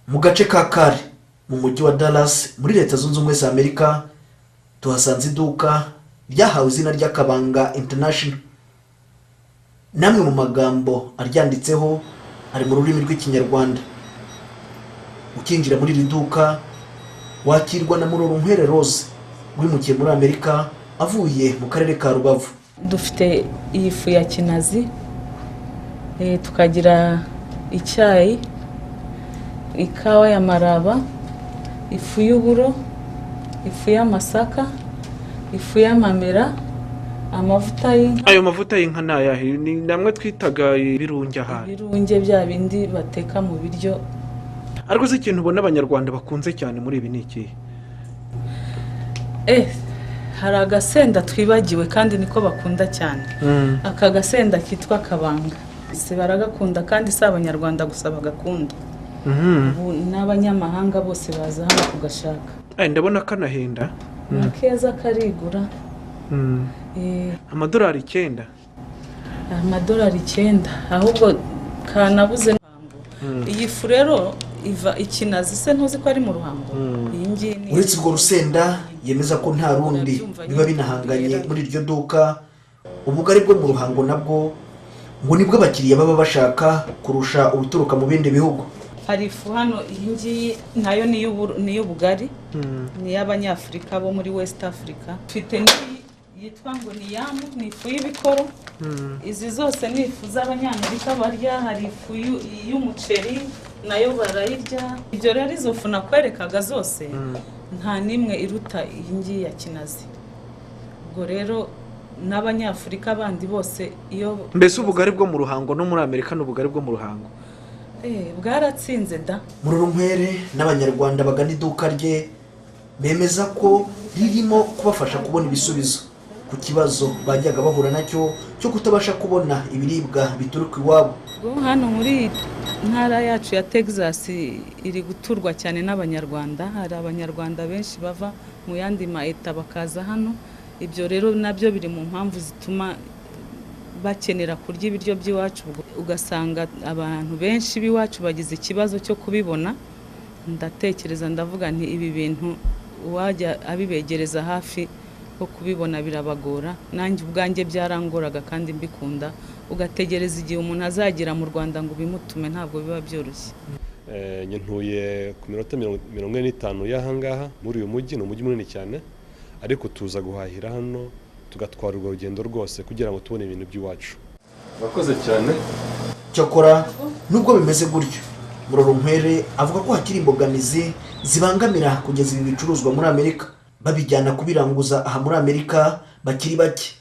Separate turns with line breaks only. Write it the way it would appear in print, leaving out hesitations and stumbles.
Mu gace ka Kare mu mujyi wa Dallas muri Leta Zunze Ubumwe za Amerika, tuhasanze iduka ryahawe izina ry'Akabanga International. Namwe mu magambo aryanditseho ari mu rurimi rw'Ikinyarwanda. Ukinjira muri iri duka wakirwa na Murorunkwere Rose, wimukiye muri Amerika avuye mu karere ka Rubavu.
Dufite iyi fu ya Kinazi, tukagira icyayi, ikawa ya Maraba, ifu y'uburo, ifu y'amasaka, ifu y'amamera, amavuta y'inka.
Ayo mavuta y'inka ni ayahe? Ni namwe twitaga ibirunge ahari?
Ibirunge bya bindi bateka mu biryo.
Ariko se ikintu ubona Abanyarwanda bakunze cyane muri ibi ni ikihe?
Hari agasenda twibagiwe kandi niko bakunda cyane, aka gasenda kitwa Kabanga. Se baragakunda, kandi si Abanyarwanda gusa bagakunda, ubu n'abanyamahanga bose baza hano kugashaka.
Ndabona kanahenda.
Ni keza, karigura.
Amadolari 9.
Amadolari 9, ahubwo kanabuze. Iyi fu rero iva Ikinazi. Se ntuzi ko ari mu Ruhango? Iyi ngiyi ni
Uretse urwo rusenda yemeza ko nta rundi biba binahanganye muri iryo duka, ubugari bwo mu Ruhango nabwo ngo nibwo abakiriya baba bashaka kurusha ubuturuka mu bindi bihugu.
Hari ifu hano, iyi ngiyi nayo ni iy'ubugari, ni iy'Abanyafurika bo muri West Africa. Mfite n'iyi yitwa ngo ni yamu, ni ifu y'ibikoro. Izi zose ni ifu z'Abanyamerika barya. Hari ifu y'umuceri, nayo barayirya. Ibyo rero, izo fu nakwerekaga zose, nta n'imwe iruta iyi ngiyi ya Kinazi. Ubwo rero n'Abanyafurika bandi bose iyo
Mbese ubugari bwo mu Ruhango no muri Amerika ni ubugari bwo mu Ruhango?
Bwaratsinze da.
Murorunkwere n'Abanyarwanda bagana iduka rye bemeza ko ririmo kubafasha kubona ibisubizo ku kibazo bajyaga bahura nacyo cyo kutabasha kubona ibiribwa bituruka iwabo.
Ubwo hano muri ntara yacu ya Texas iri guturwa cyane n'Abanyarwanda. Hari Abanyarwanda benshi bava mu yandi ma eta bakaza hano. Ibyo rero nabyo biri mu mpamvu zituma bakenera kurya ibiryo by'iwacu. Ubwo ugasanga abantu benshi b'iwacu bagize ikibazo cyo kubibona. Ndatekereza, ndavuga nti ibi bintu uwajya abibegereza hafi, ko kubibona birabagora. Nanjye ubwanjye byarangoraga kandi mbikunda, ugategereza igihe umuntu azagera mu Rwanda ngo ubimutume, ntabwo biba byoroshye.
Njye ntuye ku minota 45 y'ahangaha muri uyu mujyi. Ni umujyi munini cyane, ariko tuza guhahira hano, tugatwara urwo rugendo rwose kugira ngo tubone ibintu by'iwacu. Urakoze cyane.
Cyakora nubwo bimeze gutyo, Murorunkwere avuga ko hakiri imbogamizi zibangamira kugeza ibi bicuruzwa muri Amerika. Babijyana kubiranguza aha muri Amerika bakiri bake.